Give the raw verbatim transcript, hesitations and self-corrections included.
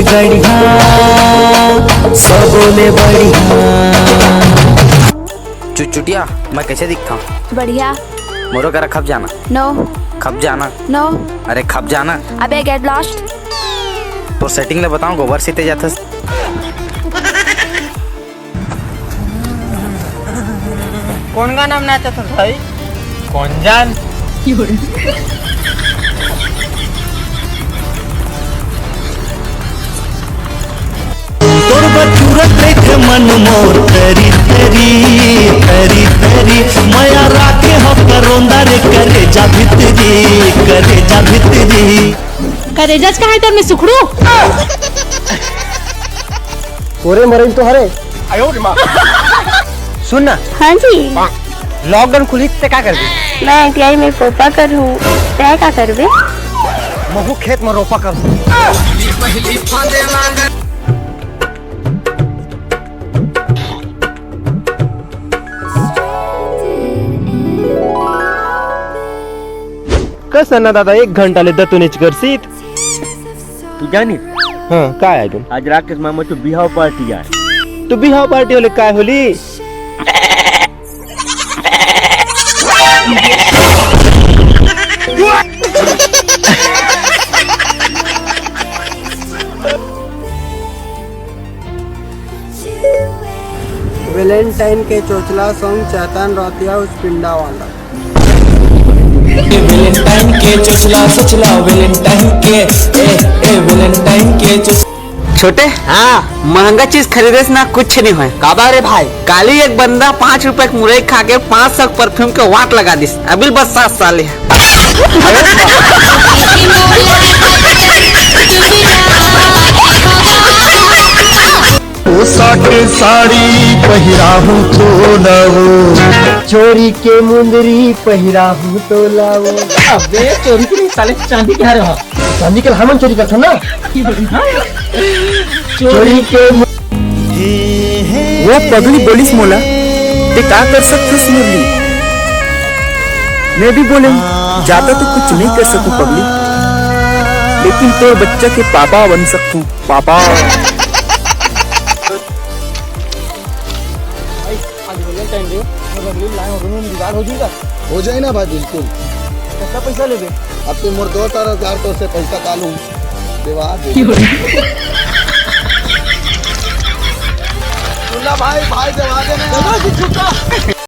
बढ़िया, सबो ले बढ़िया। चुचुटिया, मैं कैसे दिखता हूँ? बढ़िया। मोरो करा खप जाना। No। खप जाना। No। अरे खप जाना। अबे get lost। तो सेटिंग ले बताऊँ, गोबर सीते जाथस। कोन गाना में नाचत हस भाई? कोन जान? तोर बचूरत देखे मन मोर तरी तरी, तरी तरी, मया राखे हो करोंदा रे करेजा भितरी, करेजा भितरी। करेजा च कहाँ हे तोर में सुखड़ू? तोरे मरई तो हरे। सुन ना। हाँ जी। लॉकडाउन खुली ते का करबे? मैं आईटीआई में पोपा करहूँ। तैं का करबे? महू खेत में रोपा करहूँ। कस ना दादा, एक घंटा ले दतुनेच करसीत। तू जानी? हाँ, काय आय गुन? आज राकेश मामा तो बिहाव पार्टी आय। तो बिहाव पार्टी होले काय होली? वैलेंटाइन के चोचला सॉन्ग चैतन रौतिया उस पिंडा वाला। वैलेंटाइन के चोचला सोचला, वैलेंटाइन के, ए, ए, वैलेंटाइन के चोच- छोटे, हाँ। महंगा चीज खरीदे से ना कुछ नहीं होय। काबर रे भाई? काली एक बंदा पाँच रुपए के मुरई खा के पाँच सौ के परफ्यूम के वाट लगा दिस। अभी बस सात साल है। पोसा के साड़ी पहिराहूँ तो नवो। चोरी के मुंदरी पहिराहूँ तो लावो। अबे चोरी के नहीं साले, चांदी के हरे हो। चांदी के हमन चोरी करथन ना। चोरी के मु- वो पगली बोलिस मोला, ते का कर सकथस मुरली? मैं भी बोले, ज्यादा तो कुछ नहीं कर सकूं पगली, लेकिन तोर बच्चा के पापा बन सकथूं। पापा। भाई, आज वैलेंटाइन डे, मैं बबली लाए हूँ, रूम में जुगाड़ हो जाएगा? हो जाए ना भाई, बिल्कुल। कितना पैसा लेबे? अब तो मोर दो चार हजार तो से पैसा कालू देवा दे। सुनना भाई, भाई देवा दे ना। दादा जी, चुप रहो।